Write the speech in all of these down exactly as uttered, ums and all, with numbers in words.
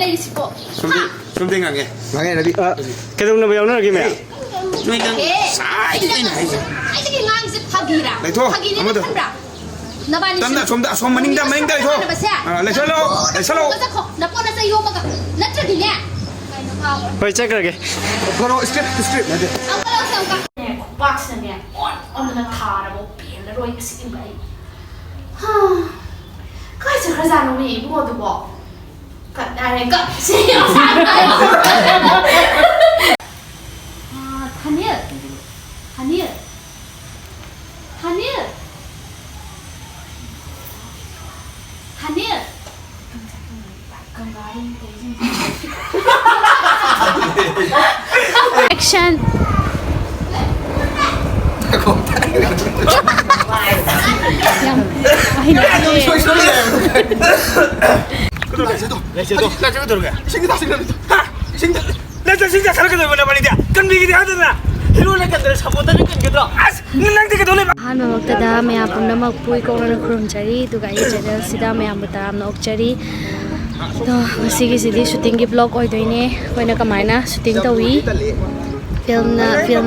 ꯂꯩꯔꯤꯁꯤꯕꯣ? ꯁꯣꯝꯗꯤ, ꯁꯣꯝꯗꯤ ꯉꯥꯡꯉꯦ꯫ ꯉꯥꯡꯉꯦ, ꯔꯕꯤ꯫ ꯑ, ꯀꯩꯗꯧꯅꯕ ꯌꯥꯎꯅꯔꯒꯦ, ꯃꯌꯥꯝ? ꯅꯣꯏ ꯅꯪ ꯑꯦ, ꯁꯥꯏꯗ ꯑꯩꯅ ꯍꯥꯏꯁꯦ꯫ ꯉꯁꯥꯏꯗꯒꯤ ꯉꯥꯡꯉꯤꯁꯦ ꯐꯥꯒꯤꯔꯥ? ꯂꯩꯊꯣꯛ, ꯐꯥꯒꯤꯅꯦꯅ ꯑꯃꯗꯣ꯫ ꯈꯟꯕ꯭ꯔꯥ? ꯅꯕꯥꯅꯤ ꯇꯞꯅ ꯁꯨꯝ ꯑꯁꯣꯝꯗ, ꯑꯁꯣꯝ ꯃꯅꯤꯡꯗ, ꯃꯅꯤꯡꯗ ꯂꯩꯊꯣꯛ꯫ ꯁꯥꯟꯅꯕꯁꯦ꯫ ꯑꯥ, ꯂꯩꯁꯜꯂꯣ, ꯂꯩꯁꯜꯂꯣ꯫ ꯆꯠꯈꯣ, ꯅꯄꯣꯠ ꯅꯆꯩ ꯌꯣꯝꯃꯒ꯫ ꯅꯠꯇ꯭ꯔꯗꯤꯅꯦ꯫ ꯀꯩꯅꯣ ꯐꯥꯎꯕ꯭ꯔꯥ? ꯍꯣꯏ, ꯆꯠꯈ꯭ꯔꯒꯦ꯫ ꯀꯩꯅꯣ, script, script ꯅꯠꯇꯦ꯫ ꯑꯃꯨꯛꯀ ꯂꯧꯁꯦ, ꯑꯃꯨꯛꯀ꯫ ꯈꯨꯕꯥꯛꯁꯤꯅꯅꯦ, ꯑꯣꯟ ꯑꯣꯟꯗꯅ ꯊꯥꯔꯕ ꯄꯦꯜꯂꯔꯣꯏ ꯑꯁꯦꯡꯕ ꯑꯩ꯫ ꯍꯥ, ꯀꯥꯏ ꯆꯠꯈ꯭ꯔꯖꯥꯠꯅꯣꯅꯦ ꯏꯕꯨꯡꯉꯣꯗꯨꯕꯣ? ꯀꯗꯥꯏꯗ ꯀꯞꯁꯤ? ꯑꯥ, ꯊꯥꯅꯤꯜ! ꯊꯥꯅꯤꯜ! ꯊꯥꯅꯤꯜ! ꯊꯥꯅꯤꯜ! Action! ꯌꯥꯝ ꯍꯩꯅꯗꯦ꯫ ꯅꯠꯇ꯭ꯔ ꯁꯤꯡ ꯆꯥꯁꯜꯂꯛꯀꯗꯣꯏꯕ ꯅꯕꯥꯅꯤꯗꯤ? ꯀꯟꯕꯤꯒꯤꯗꯤ ꯍꯥꯏꯗꯅ ꯍꯤꯔꯣꯅ ꯀꯟꯗꯅ ꯁꯥꯄꯣꯟꯇꯅ ꯀꯟꯒꯗ꯭ꯔꯣ? ꯑꯁ! ꯅꯪꯗꯤ ꯀꯩꯗꯧ ꯂꯩꯕ? ꯑꯍꯥꯟꯕꯃꯛꯇꯗ ꯃꯌꯥꯝ ꯄꯨꯝꯅꯃꯛꯄꯨ ꯏꯀꯣꯛꯅꯅ ꯈꯨꯔꯨꯝꯖꯔꯤ, ꯑꯗꯨꯒ ꯑꯩꯒꯤ channel ꯁꯤꯗ ꯃꯌꯥꯝꯕꯨ ꯇꯔꯥꯝꯅ ꯑꯣꯛꯆꯔꯤ꯫ ꯑꯗꯣ ꯉꯁꯤꯒꯤꯁꯤꯗꯤ shooting ꯒꯤ vlog ꯑꯣꯏꯗꯣꯏꯅꯦ, ꯑꯩꯈꯣꯏꯅ ꯀꯃꯥꯏꯅ shooting ꯇꯧꯏ꯫ Film ꯅ, film,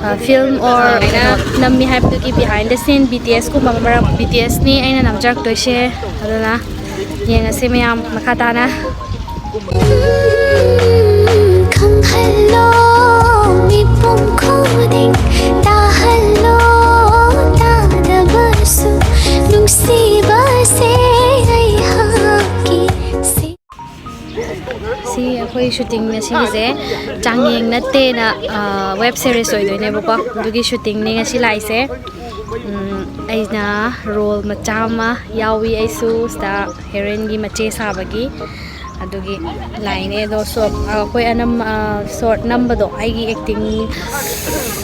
ꯑ, film or ꯀꯩꯅꯣ ꯅꯝꯃꯤ ꯍꯥꯏꯕꯗꯨꯒꯤ behind the scene, B T S ꯀꯨꯝꯕ ꯃꯔꯛ, B T S ꯅꯤ ꯑꯩꯅ ꯅꯝꯖꯔꯛꯇꯣꯏꯁꯦ꯫ ꯑꯗꯨꯅ ꯌꯦꯡꯉꯁꯤ ꯃꯌꯥꯝ ꯃꯈꯥ ꯇꯥꯅ꯫ ꯈꯪꯍꯜꯂꯣ ꯃꯤꯄꯨꯝ ꯈꯨꯗꯤꯡ, ꯇꯥꯍꯜꯂꯣ ꯇꯥꯗꯕꯁꯨ, ꯅꯨꯡꯁꯤꯕꯁꯦ ꯑꯩꯍꯥꯛꯀꯤ ꯁꯤ꯫ ꯁꯤ ꯑꯩꯈꯣꯏ shooting ꯉꯁꯤꯒꯤꯁꯦ ꯆꯥꯡꯌꯦꯡ ꯅꯠꯇꯦꯅ, ꯑ, web series ꯑꯣꯏꯗꯣꯏꯅꯦꯕꯀꯣ, ꯑꯗꯨꯒꯤ shooting ꯅꯦ ꯉꯁꯤ ꯂꯥꯛꯏꯁꯦ꯫ ꯎꯝ, ꯑꯩꯅ role ꯃꯆꯥ ꯑꯃ ꯌꯥꯎꯏ, ꯑꯩꯁꯨ ꯁꯤꯗ heroine ꯒꯤ ꯃꯆꯦ ꯁꯥꯕꯒꯤ꯫ ꯑꯗꯨꯒꯤ line ꯅꯦ꯫ ꯑꯗꯣ short, ꯑ, ꯑꯩꯈꯣꯏ ꯑꯅꯝ-, ꯑ, short ꯅꯝꯕꯗꯣ, ꯑꯩꯒꯤ acting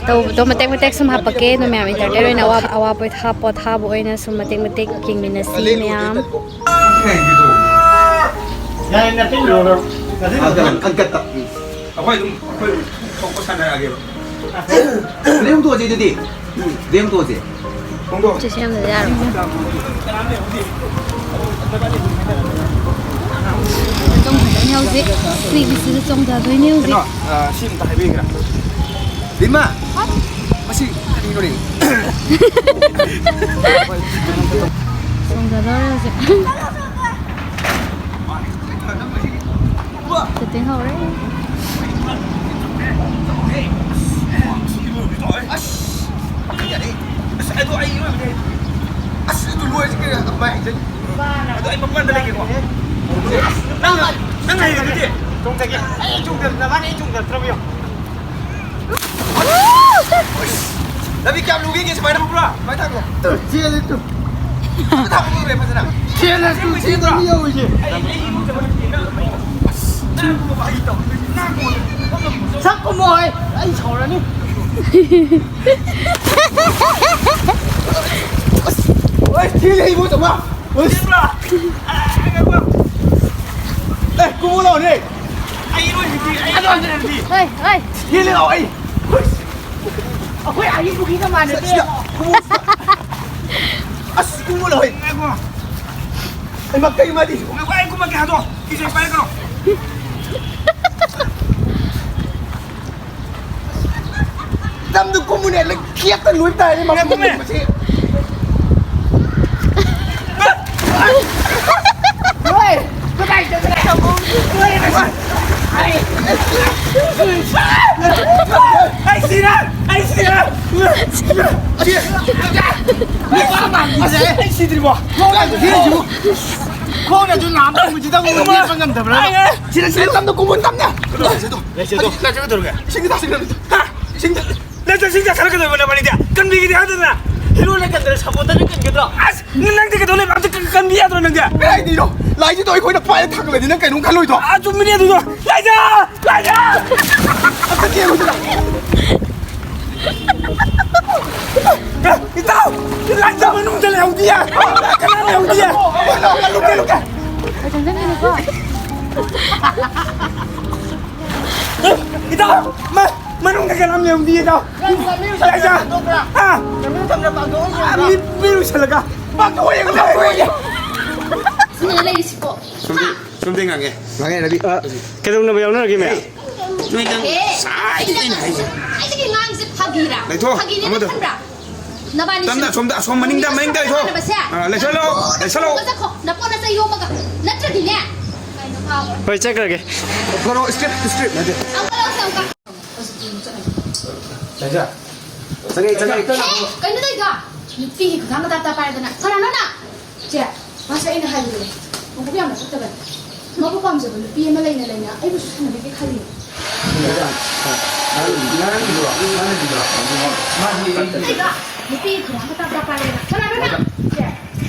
ꯇꯧꯕꯗꯣ ꯃꯇꯦꯛ ꯃꯇꯦꯛ ꯁꯨꯝ ꯍꯥꯞꯄꯛꯀꯦ꯫ ꯑꯗꯣ ꯃꯌꯥꯝ entertain ꯑꯣꯏꯅ ꯑꯋꯥ-, ꯑꯋꯥ ꯄꯣꯊꯥ-, ꯄꯣꯊꯥꯕ ꯑꯣꯏꯅ ꯁꯨꯝ ꯃꯇꯦꯛ ꯃꯇꯦꯛ ꯌꯦꯡꯃꯤꯟꯅꯁꯤ ꯃꯌꯥꯝ꯫ ꯌꯥꯔꯦ, ꯅꯠꯇꯦ, ꯅꯠꯇꯦ꯫ ꯑꯩꯈꯣꯏ ꯑꯗꯨꯝ, ꯑꯩꯈꯣꯏ ꯊꯣꯛꯄ ꯁꯥꯟꯅꯔꯛꯑꯒꯦꯕ꯫ ꯑꯗꯨꯗꯩ ꯍꯣꯡꯗꯣꯛꯑꯁꯤ ꯑꯗꯨꯗꯤ꯫ ꯑꯗꯨꯗꯩ ꯍꯣꯡꯗꯣꯛꯑꯁꯤ꯫ ꯍꯣꯡꯗꯣꯛ꯫ ꯆꯦ ꯁꯦꯝꯗ ꯌꯥꯔꯣꯏ꯫ ꯍꯧꯖꯤꯛ ꯁꯤꯒꯤꯁꯤꯗ ꯆꯣꯡꯊꯗꯣꯏꯅꯦ ꯍꯧꯖꯤꯛ꯫ ꯀꯩꯅꯣ, ꯑ, ꯁꯤ ꯑꯝꯇ ꯍꯥꯏꯕꯤꯒꯦꯔꯥ? ꯕꯤꯃꯥ! ꯃꯁꯤ ꯀꯔꯤꯅꯣꯅꯦ? ꯆꯣꯡꯊꯗꯧꯔꯦ ꯍꯧꯖꯤꯛ꯫ ꯁꯨꯇꯤꯡ ꯍꯧꯔꯦ꯫ ꯑꯁ! ꯑꯁ! ꯑꯗꯣ ꯑꯩ ꯏꯔꯣꯏꯕꯗꯤ ꯍꯩꯇꯦ꯫ ꯑꯁ! ꯑꯗꯨ ꯂꯣꯏꯔꯁꯤ ꯀꯩꯅꯣ? ꯚꯥꯏ, ꯍꯩꯖꯗꯦ꯫ ꯑꯗꯣ ꯑꯩ ꯃꯄꯥꯟꯗ ꯂꯩꯒꯦꯀꯣ꯫ ꯅꯪ, ꯅꯪ ꯍꯩꯔꯗꯨꯗꯤ꯫ ꯆꯣꯡꯊꯒꯦ꯫ ꯑꯩ ꯆꯣꯡꯊꯗꯅ ꯃꯥꯅ ꯑꯩ ꯆꯣꯡꯊꯔꯛꯇ꯭ꯔꯕ ꯌꯦꯡꯉꯣ꯫ ꯂꯝꯕꯤ ꯀꯌꯥꯝ ꯂꯨꯒꯦ ꯁꯨꯃꯥꯏꯅ ꯍꯧꯕ꯭ꯔꯥ? ꯁꯨꯃꯥꯏꯅ ꯊꯥꯡꯉꯣ꯫ ꯇꯨ, ꯆꯦꯜꯂꯦ ꯇꯨ꯫ ꯊꯥꯡꯉꯣ ꯂꯨꯔꯦ ꯐꯖꯅ꯫ ꯆꯦꯜꯂꯦ ꯇꯨ, ꯆꯦꯜꯂꯦ ꯃꯤ ꯌꯧꯔꯤꯁꯦ꯫ ꯁꯛ ꯀꯨꯝꯃꯣ ꯍꯣꯏ, ꯑꯩ ꯁꯥꯎꯔꯅꯤ꯫ ꯑꯁ, ꯑꯩ ꯆꯦꯜꯂꯦ ꯏꯕꯣ ꯆꯥꯝꯃꯉꯥ꯫ ꯑꯁ꯫ ꯑꯦ, ꯀꯨꯝꯃꯣ ꯂꯥꯎꯅꯦ꯫ ꯑꯩ ꯏꯔꯣꯏ ꯍꯩꯇꯦ, ꯑꯩ ꯏꯔꯣꯏ ꯍꯩꯇꯦ꯫ ꯍꯣꯏ, ꯍꯣꯏ꯫ ꯆꯦꯜꯂꯦ ꯂꯥꯎ ꯑꯩ꯫ ꯑꯩꯈꯣꯏ ꯑꯥꯒꯤ ꯄꯨꯈ꯭ꯔꯤꯒ ꯃꯥꯟꯅꯗꯦ꯫ ꯁꯤꯗ, ꯀꯨꯝꯃꯣ ꯁꯤꯗ꯫ ꯑꯁ, ꯀꯨꯝꯃꯣ ꯂꯥꯎ ꯑꯩ꯫ ꯉꯥꯏꯈꯣ꯫ ꯑꯩ ꯃꯀꯩ ꯃꯥꯗꯤ꯫ ꯉꯥꯏꯈꯣ, ꯑꯩ ꯀꯨꯝꯃꯛꯀꯦ ꯍꯥꯏꯗꯣ꯫ ꯀꯤꯖꯩ ꯄꯥꯏꯔꯛꯀꯅꯣ꯫ ꯅꯝꯗꯨ ꯀꯨꯝꯃꯨꯅꯦ, ꯂꯣꯏ ꯈꯦꯠꯇ ꯂꯣꯏ ꯇꯥꯏꯅꯦ, ꯃꯈꯨꯝ ꯀꯨꯝꯃꯦ꯫ ꯀꯨꯝꯕꯁꯦ꯫ ꯍꯣꯏ, ꯀꯗꯥꯏ ꯆꯠꯈ꯭ꯔꯦ? ꯍꯣꯏ, ꯑꯩ, ꯑꯩ ꯁꯤꯔꯦ! ꯑꯩ ꯁꯤꯔꯦ! ꯑꯁ, ꯑꯩ ꯁꯤꯗ꯭ꯔꯤꯕꯣ? ꯈꯣꯡꯅ ꯆꯦꯜꯂꯤꯁꯤꯕꯨ꯫ ꯈꯣꯡꯅꯁꯨ ꯅꯥꯝ ꯇꯧꯕꯁꯤꯗ ꯑꯃꯨꯛ ꯂꯦꯞꯄ ꯉꯝꯗꯕ꯭ꯔꯥ? ꯁꯤꯗ, ꯁꯤꯗ ꯇꯝꯗ ꯀꯨꯝꯃꯨ ꯇꯝꯅ꯫ ꯂꯥꯛꯆꯗꯣ꯫ ꯂꯥꯛꯆꯗꯣ꯫ ꯂꯥꯛꯆꯒꯗꯧꯔꯒꯦ꯫ ꯏꯁꯤꯡꯗ ꯇꯥꯁꯤꯜꯂꯝꯃꯤ꯫ ꯍꯥ? ꯏꯁꯤꯡꯗ꯫ ꯅꯪ ꯆꯠꯁꯤꯡ ꯆꯠꯊꯔꯛꯀꯗꯣꯏꯕ ꯅꯕꯥꯅꯤꯗꯤ꯫ ꯀꯟꯕꯤꯒꯦꯗꯤ ꯍꯥꯏꯗꯅ꯫ ꯍꯤꯔꯣꯅ ꯀꯟꯗꯅ ꯁꯥꯄꯣꯟꯇꯅ ꯀꯟꯒꯗ꯭ꯔꯣ? ꯑꯁ! ꯅꯪ-, ꯅꯪꯗꯤ ꯀꯩꯗꯧ ꯂꯩꯕ? ꯑꯝꯇ ꯀꯟ-, ꯀꯟꯕꯤ ꯌꯥꯗ꯭ꯔꯣ ꯅꯪꯗꯤ? ꯀꯗꯥꯏꯗꯩꯅꯣ? ꯂꯥꯏꯁꯤꯗꯣ ꯑꯩꯈꯣꯏꯅ ꯄꯥꯏꯔ ꯊꯥꯡꯒꯠꯂꯗꯤ ꯅꯪ ꯀꯩꯅꯣꯝ ꯈꯜꯂꯣꯏꯗ꯭ꯔꯣ? ꯑꯥ, ꯆꯨꯝꯃꯤꯅꯦ ꯑꯗꯨꯗꯣ꯫ ꯂꯥꯏꯖꯥ! ꯂꯥꯏꯖꯥ! ꯑꯝꯇ ꯌꯦꯡꯉꯨꯗꯅ꯫ ꯏꯇꯥꯎ! ꯂꯥꯏꯖꯥ ꯃꯅꯨꯡꯗ ꯂꯩꯍꯧꯗꯤꯌꯦ! ꯀꯅꯥ ꯂꯩꯍꯧꯗꯤꯌꯦ? ꯂꯨꯀꯦ, ꯂꯨꯀꯦ! ꯆꯪꯁꯤꯟꯒꯅꯨꯀꯣ꯫ ꯏꯇꯥꯎ! ꯃ-, ꯃꯅꯨꯡꯗ ꯀꯅꯥꯝ ꯂꯩꯔꯝꯗꯤꯌꯦ, ꯏꯇꯥꯎ! ꯂꯥꯏꯖꯥ! ꯍꯥ? ꯃꯤ, ꯃꯤ ꯎꯏꯁꯜꯂꯒ! ꯄꯥꯡꯊꯣꯛꯑꯣ ꯌꯦꯡꯉꯨ, ꯄꯥꯡꯊꯣꯛꯑꯣ ꯌꯦꯡꯉꯨ! ꯁꯤꯅ ꯂꯩꯔꯤꯁꯤꯀꯣ꯫ ꯁꯣꯝꯗꯤ ꯆꯨꯝꯗꯩ ꯉꯥꯡꯉꯦ꯫ ꯉꯥꯡꯉꯦ, ꯔꯕꯤ꯫ ꯑ, ꯀꯩꯗꯧꯅꯕ ꯌꯥꯎꯅꯔꯒꯦ, ꯃꯌꯥꯝ? ꯅꯣꯏ ꯅꯪ ꯑꯦ, ꯁꯥꯏꯗꯩ ꯑꯩꯅ ꯍꯥꯏꯁꯦ꯫ ꯉꯁꯥꯏꯗꯒꯤ ꯉꯥꯡꯉꯤꯁꯦ ꯐꯥꯒꯤꯔꯥ? ꯂꯩꯊꯣꯛ, ꯐꯥꯒꯤꯅꯦꯅ ꯑꯃꯗꯣ꯫ ꯈꯟꯕ꯭ꯔꯥ? ꯅꯕꯥꯅꯤ ꯇꯝꯗ ꯁꯤꯟ- ꯑꯁꯣꯝꯗ, ꯑꯁꯣꯝ ꯃꯅꯤꯡꯗ, ꯃꯅꯤꯡꯗ ꯂꯩꯊꯣꯛ꯫ ꯁꯥꯟꯅꯕꯁꯦ꯫ ꯑꯥ, ꯂꯩꯁꯜꯂꯣ, ꯂꯩꯁꯜꯂꯣ꯫ ꯆꯠꯈꯣ, ꯅꯄꯣꯠ ꯅꯆꯩ ꯌꯣꯝꯃꯒ꯫ ꯅꯠꯇ꯭ꯔꯗꯤꯅꯦ꯫ ꯀꯩꯅꯣ ꯐꯥꯎꯕ꯭ꯔꯥ? ꯍꯣꯏ, ꯆꯠꯈ꯭ꯔꯒꯦ꯫ ꯀꯩꯅꯣ, ꯁ꯭ꯀ꯭ꯔꯤꯞ, ꯁ꯭ꯀ꯭ꯔꯤꯞ ꯅꯠꯇꯦ꯫ ꯑꯃꯨꯛꯀ ꯂꯧꯁꯦ, ꯑꯃꯨꯛꯀ꯫ ꯂꯩꯖꯥ꯫ ꯆꯪꯉꯦ, ꯆꯪꯉꯦ꯫ ꯑꯦ, ꯀꯩꯅꯣ ꯇꯧꯏꯗꯣ? ꯅꯨꯄꯤꯒꯤ ꯈꯨꯗꯥꯡ ꯃꯇꯥ ꯃꯇꯥ ꯄꯥꯏꯔꯗꯅ꯫ ꯀꯅꯥꯅꯣ ꯅꯪ? ꯆꯦ, ꯃꯥꯁꯦ ꯑꯩꯅ ꯍꯥꯏꯕꯗꯨꯅꯦ꯫ ꯃꯕꯨꯛ ꯌꯥꯝꯅ ꯐꯠꯇꯕꯅꯦ꯫ ꯃꯕꯨ ꯄꯥꯝꯖꯕ ꯅꯨꯄꯤ ꯑꯃ ꯂꯩꯅ ꯂꯩꯅ ꯑꯩꯕꯨꯁꯨ ꯁꯥꯟꯅꯕꯤꯒꯦ ꯈꯜꯂꯤ꯫ ꯉꯔꯥꯡꯒꯤꯗꯣ, ꯉꯔꯥꯡꯒꯤꯗꯣ, ꯃꯥꯒꯤ ꯑꯩꯒꯤ ꯀꯩꯅꯣ, ꯅꯨꯄꯤ ꯈꯨꯗꯥꯡ ꯃꯇꯥ ꯃꯇꯥ ꯄꯥꯏꯔꯗꯅ꯫ ꯀꯅꯥꯅꯣ ꯅꯪ? ꯆꯦ,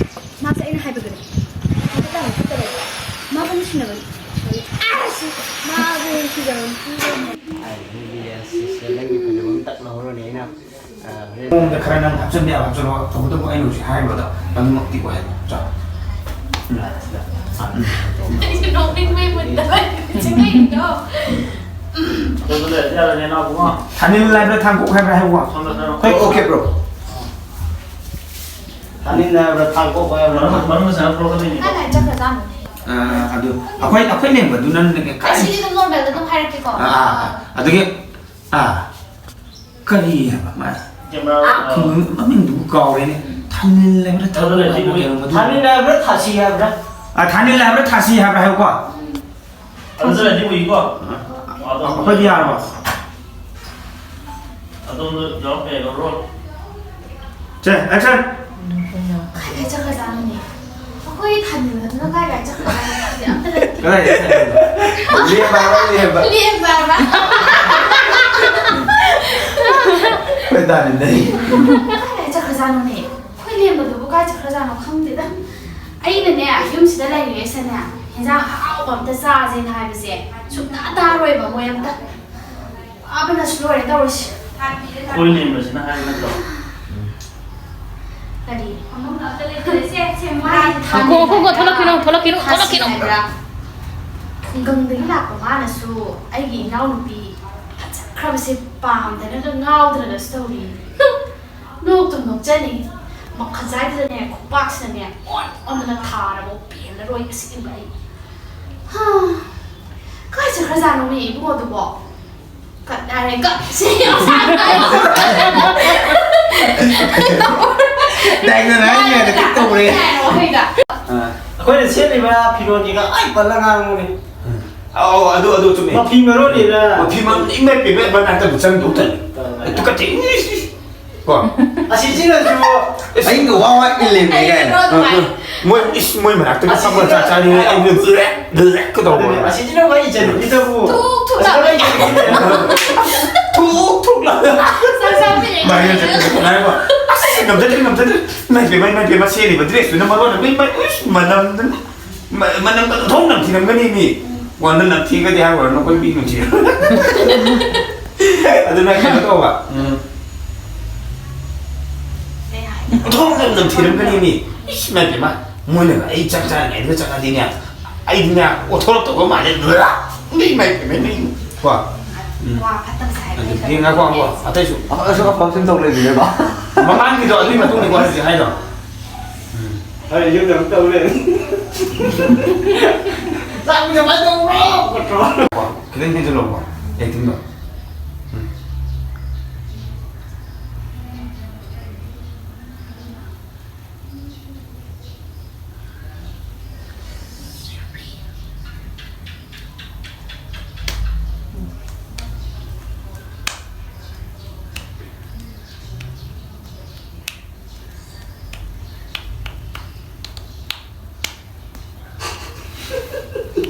ꯃꯥꯁꯦ ꯑꯩꯅ ꯍꯥꯏꯕꯗꯨꯅꯦ꯫ ꯃꯕꯨꯛ ꯌꯥꯝꯅ ꯐꯠꯇꯕꯅꯦ꯫ ꯃꯥꯕꯨ ꯅꯨꯡꯁꯤꯅꯕ, ꯑꯁ! ꯃꯥꯕꯨ ꯅꯨꯡꯁꯤꯖꯕ ꯅꯨꯄꯤ ꯑꯃ꯫ ꯑꯩ ꯅꯣꯏꯒꯤ ꯑꯁꯤꯁꯦ ꯅꯪꯒꯤ ꯐꯖꯕ ꯑꯃ ꯇꯛ ꯂꯧꯍꯧꯔꯅꯤ ꯑꯩꯅ꯫ ꯃꯑꯣꯡꯗ ꯈꯔ ꯅꯪ ꯍꯥꯞꯆꯤꯟꯕ ꯌꯥꯕ ꯍꯥꯞꯆꯤꯜꯂꯣ, ꯇꯧꯕꯇꯕꯨ ꯑꯩꯅ ꯍꯧꯖꯤꯛ ꯍꯥꯏꯔꯤꯕꯗꯣ ꯑꯗꯨꯃꯛꯇꯤ ꯑꯣꯏꯍꯜꯂꯣ꯫ ꯆꯣ꯫ ꯑꯩꯁꯨ ꯅꯣꯛꯅꯤꯡꯕꯩ ꯃꯨꯠꯇ ꯂꯩꯔꯤꯅꯣ꯫ ꯑꯗꯨꯗ ꯌꯥꯔꯅꯤ, ꯅꯥꯎꯕꯨꯡꯉꯣ꯫ ꯊꯥꯅꯤꯜ ꯍꯥꯏꯕ꯭ꯔꯥ, ꯊꯥꯡꯀꯣꯛ ꯍꯥꯏꯕ꯭ꯔꯥ ꯍꯥꯏꯕ ꯋꯥ? ꯁꯣꯝꯗ ꯆꯠꯂꯣ꯫ ꯍꯣꯏ, okay, bro꯫ ꯊꯥꯅꯤꯜ ꯍꯥꯏꯕ꯭ꯔꯥ, ꯊꯥꯡꯀꯣꯛ ꯍꯥꯏꯕ꯭ꯔꯥ? ꯃꯅꯨꯡ, ꯃꯅꯨꯡꯗ ꯆꯪꯉꯛꯄ꯭ꯔꯣ ꯈꯪꯗꯦꯅꯦ꯫ ꯀꯥꯏ ꯀꯥꯏ ꯆꯠꯈ꯭ꯔꯖꯥꯠꯅꯣ? ꯑ, ꯑꯗꯨ ꯑꯩꯈꯣꯏ, ꯑꯩꯈꯣꯏ ꯂꯦꯡꯕꯗꯨꯅ ꯀꯥꯏ- ꯑꯩ ꯁꯤꯗꯤ ꯑꯗꯨꯝ normalꯗ ꯑꯗꯨꯝ ꯍꯥꯏꯔꯛꯀꯦꯀꯣ꯫ ꯑꯥ, ꯑꯥ, ꯑꯥ꯫ ꯑꯗꯨꯒꯤ, ꯑꯥ꯫ ꯀꯔꯤ ꯍꯥꯏꯕ ꯃꯥ? ꯀꯦꯃꯦꯔꯥ, ꯑꯥ, ꯑ, ꯈꯨꯡꯒꯪ ꯃꯃꯤꯡꯗꯨꯕꯨ ꯀꯥꯎꯔꯦꯅꯦ꯫ ꯊꯥꯅꯤꯜ ꯍꯥꯏꯕ꯭ꯔꯥ, ꯑꯗꯨ ꯊꯥꯅꯤꯜ ꯂꯩꯔꯗꯤ ꯍꯥꯏꯕ꯭ꯔꯥ, ꯃꯣꯏ ꯀꯩꯅꯣ ꯃꯗꯨ? ꯊꯥꯅꯤꯜ ꯍꯥꯏꯕ꯭ꯔꯥ, ꯊꯥꯁꯤ ꯍꯥꯏꯕ꯭ꯔꯥ? ꯑ, ꯊꯥꯅꯤꯜ ꯍꯥꯏꯕ꯭ꯔꯥ, ꯊꯥꯁꯤ ꯍꯥꯏꯕ꯭ꯔꯥ ꯍꯥꯏꯌꯨꯀꯣ꯫ ꯑꯗꯨ ꯂꯩꯔꯗꯤ ꯎꯏꯀꯣ꯫ ꯑ, ꯑꯗꯣꯝꯗ ꯑꯩꯈꯣꯏꯗꯤ ꯌꯥꯔꯕꯣ? ꯑꯗꯣꯝꯗ ꯌꯥꯎꯔꯛꯄ ꯌꯥꯏꯀꯣ, roll꯫ ꯆꯦ, action! ꯀꯥꯏ ꯀꯥꯏ ꯆꯠꯈ꯭ꯔꯖꯥꯠꯅꯣꯅꯦ? ꯑꯩꯈꯣꯏ ꯊꯥꯅꯤꯜ ꯑꯗꯨꯅ ꯀꯥꯏ ꯀꯥꯏ ꯆꯠꯈ꯭ꯔꯖꯥꯠꯅꯣ ꯈꯪꯗꯦ, ꯑꯝꯇ ꯂꯩꯇꯦ꯫ ꯀꯗꯥꯏꯗ ꯆꯠꯈ꯭ꯔꯤꯅꯣ? ꯂꯦꯝꯕ ꯍꯥꯏꯕ, ꯂꯦꯝꯕ꯫ ꯂꯦꯝꯕ ꯍꯥꯏꯕ꯫ ꯑꯩꯈꯣꯏ ꯊꯥꯅꯤꯜ ꯂꯩ꯫ ꯀꯥꯏ ꯀꯥꯏ ꯆꯠꯈ꯭ꯔꯖꯥꯠꯅꯣꯅꯦ? ꯑꯩꯈꯣꯏ ꯂꯦꯝꯕꯗꯨꯕꯨ ꯀꯥꯏ ꯆꯠꯈ꯭ꯔꯖꯥꯠꯅꯣ ꯈꯪꯗꯦꯗ꯫ ꯑꯩꯅꯅꯦ, ꯌꯨꯝꯁꯤꯗ ꯂꯩꯔꯤꯉꯩꯁꯤꯗꯅꯦ, ꯍꯦꯟꯖꯥꯡ ꯑꯍꯥꯎꯕ ꯑꯝꯇ ꯆꯥꯁꯦꯅ ꯍꯥꯏꯕꯁꯦ ꯁꯨꯡꯇꯥ ꯇꯥꯔꯣꯏꯕ ꯃꯣꯏ ꯑꯝꯇ꯫ ꯋꯥꯕꯅꯁꯨ ꯂꯣꯏꯔꯦ ꯇꯧꯔꯤꯁꯦ꯫ ꯑꯩꯈꯣꯏ ꯂꯦꯝꯕꯁꯤꯅ ꯍꯥꯏꯕ ꯅꯠꯇ꯭ꯔꯣ? ꯀꯔꯤ? ꯐꯃꯨꯡꯗ ꯑꯝꯇ ꯂꯩꯇ꯭ꯔꯦ꯫ ꯁꯦ, ꯁꯦ, ꯃꯣꯏ ꯉꯥꯏꯈꯣ, ꯉꯥꯏꯈꯣ, ꯊꯣꯛꯂꯛꯈꯤꯅꯣ, ꯊꯣꯛꯂꯛꯈꯤꯅꯣ, ꯊꯥꯁꯤ ꯊꯣꯛꯂꯛꯈꯤꯅꯣ꯫ ꯍꯥꯏꯕ꯭ꯔꯥ? ꯈꯨꯡꯒꯪꯗꯒꯤ ꯂꯥꯛꯄ ꯃꯥꯅꯁꯨ ꯑꯩꯒꯤ ꯏꯅꯥꯎꯅꯨꯄꯤ ꯐꯖꯈ꯭ꯔꯕꯁꯦ ꯄꯥꯝꯗꯅꯒ ꯉꯥꯎꯗꯅꯒꯁꯨ ꯇꯧꯔꯤ꯫ ꯅꯣꯛꯇꯨꯝ ꯅꯣꯛꯆꯅꯤꯡꯉꯤ꯫ ꯃꯈꯖꯥꯏꯗꯨꯗꯅꯦ, ꯈꯨꯄꯥꯛꯁꯤꯅꯅꯦ, ꯑꯣꯟ ꯑꯣꯟꯗꯅ ꯊꯥꯔꯕ ꯄꯦꯜꯂꯔꯣꯏ ꯑꯁꯦꯡꯕ ꯑꯩ꯫ ꯀꯥꯏ ꯆꯠꯈ꯭ꯔꯖꯥꯠꯅꯣꯅꯦ ꯏꯕꯨꯡꯉꯣꯗꯨꯕꯣ? ꯀꯠ ꯍꯥꯏꯔꯦ, ꯀꯠ꯫ ꯁꯤ ꯌꯥꯝ ꯁꯥꯡꯅ ꯍꯥꯏꯔꯣ꯫ ꯗꯥꯏꯅꯣꯅ ꯍꯥꯏꯔꯤꯉꯩꯗ ꯀꯠ ꯇꯧꯔꯦ꯫ ꯀꯠ ꯍꯥꯏꯔꯣ, ꯋꯥꯍꯩꯗ꯫ ꯑꯥ꯫ ꯑꯩꯈꯣꯏꯅ ꯁꯦꯠꯂꯤꯕ ꯐꯤꯔꯣꯜꯒꯤꯒ ꯑꯩ ꯄꯜꯂ ꯉꯥꯡꯕꯅꯦ꯫ ꯑꯧ, ꯑꯗꯨ, ꯑꯗꯨ ꯆꯨꯝꯃꯦ꯫ ꯃꯐꯤ ꯃꯔꯣꯟ ꯂꯤꯔ꯫ ꯃꯐꯤ ꯃ-, ꯏꯃꯥꯏ ꯄꯦꯝꯃ, ꯃꯅꯥꯛꯇꯕꯨ ꯆꯪꯗꯧ ꯇꯜꯂꯤ꯫ ꯇꯜꯂꯦ꯫ ꯇꯨꯀꯠꯆꯩ꯫ ꯏꯁ, ꯏꯁ, ꯏꯁ꯫ ꯀꯣ? ꯑꯁꯤꯁꯤꯅꯁꯨ ꯑꯩꯅ ꯋꯥ ꯋꯥ ꯏꯜꯂꯦꯃꯦ ꯀꯥꯏꯅ꯫ ꯑꯩꯅ ꯅꯣꯠ ꯃꯣꯏ, ꯏꯁ, ꯃꯣꯏ ꯃꯅꯥꯛꯇꯒ ꯐꯝꯃ ꯆꯥꯛ ꯆꯥꯅꯤꯡꯉꯦ꯫ ꯑꯩꯅ ꯕ꯭ꯂꯦꯛ, ꯕ꯭ꯂꯦꯛ ꯀ ꯇꯧꯕ꯫ ꯑꯗꯨꯅꯦ, ꯑꯁꯤꯁꯤꯅ ꯃꯥꯏ ꯏꯆꯟꯅꯨꯄꯤꯗꯕꯨ꯫ ꯊꯨꯛ ꯊꯨꯛ ꯑꯁꯤꯅ ꯃꯥꯏ ꯏꯆꯟꯅꯨꯄꯤꯗꯕꯨ꯫ ꯊꯨꯛ ꯊꯨꯛ ꯂꯥꯎ꯫ ꯆꯥꯛ ꯆꯥꯕ ꯌꯥꯏ꯫ ꯃꯥꯏ ꯏꯆꯟꯅꯨꯄꯤ ꯉꯥꯏꯈꯣ꯫ ꯑꯁ, ꯉꯝꯖꯗ꯭ꯔꯦ, ꯉꯝꯖꯗ꯭ꯔꯦ꯫ ꯏꯃꯥꯏ ꯄꯦꯝꯃ, ꯏꯃꯥꯏ ꯄꯦꯝꯃ, ꯁꯦꯠꯂꯤꯕ ꯗ꯭ꯔꯦꯁꯇꯨꯅ ꯃꯔꯣꯟ ꯑꯃ, ꯏꯃꯥꯏ, ꯎꯏꯁ, ꯃꯅꯝꯗꯨꯅ꯫ ꯃ-, ꯃꯅꯝ ꯀꯟꯊꯣꯛ ꯅꯝꯊꯤꯔꯝꯒꯅꯤ ꯃꯤ꯫ ꯎꯝ꯫ ꯋꯥꯟꯗ ꯅꯝꯊꯤꯒꯗꯤ ꯍꯥꯏꯔꯨꯔꯅꯨ, ꯑꯩꯈꯣꯏ ꯃꯤ ꯅꯨꯡꯁꯤ꯫ ꯑꯗꯨꯅ ꯀꯩꯅꯣ ꯇꯧꯕ꯫ ꯎꯝ꯫ ꯀꯩ ꯍꯥꯏꯅꯣ? ꯑꯣꯟꯊꯣꯛꯅ ꯅꯝꯊꯤꯔꯝꯒꯅꯤ ꯃꯤ꯫ ꯏꯁ, ꯏꯃꯥꯏ ꯄꯦꯝꯃ, ꯃꯣꯏꯅꯒ ꯑꯩ ꯆꯥꯛ ꯆꯥꯔꯤꯉꯩꯗꯒ ꯆꯪꯉꯛꯑꯗꯤꯅꯦ, ꯑꯩꯗꯤꯅꯦ, ꯑꯣꯟꯊꯣꯔꯛꯇꯧꯕ ꯃꯥꯜꯂꯦ꯫ ꯏꯃꯥꯏ ꯄꯦꯝꯃ, ꯃꯤ꯫ ꯀꯣ? ꯎꯝ꯫ ꯋꯥ ꯐꯠꯇꯕꯁꯦ ꯍꯥꯏꯕ ꯑꯗꯨꯗꯤ ꯍꯩꯇꯕ꯫ ꯉꯥꯏꯈꯣ, ꯉꯥꯏꯈꯣ, ꯑꯇꯩꯁꯨ꯫ ꯑꯁꯨꯛ ꯑꯐꯕ ꯁꯨꯝ ꯇꯧ ꯂꯩꯕꯅꯦꯀꯣ꯫ ꯃꯃꯥꯡꯒꯤꯗꯣ ꯑꯗꯨꯒꯤ ꯃꯇꯨꯡꯗꯀꯣ ꯍꯧꯖꯤꯛ ꯍꯥꯏꯗꯣ꯫ ꯎꯝ꯫ ꯑꯩ ꯌꯨꯝꯗ ꯑꯃꯨꯛ ꯇꯧ ꯂꯩꯔꯦ꯫ ꯆꯥꯛ ꯀꯃꯥꯏꯅ ꯇꯧꯕ꯭ꯔꯣ? ꯈꯣꯠꯄ꯭ꯔꯣ? ꯀꯣ, ꯈꯤꯇꯪ ꯍꯦꯟꯖꯜꯂꯣꯀꯣ, acting ꯗꯣ꯫ ꯎꯝ꯫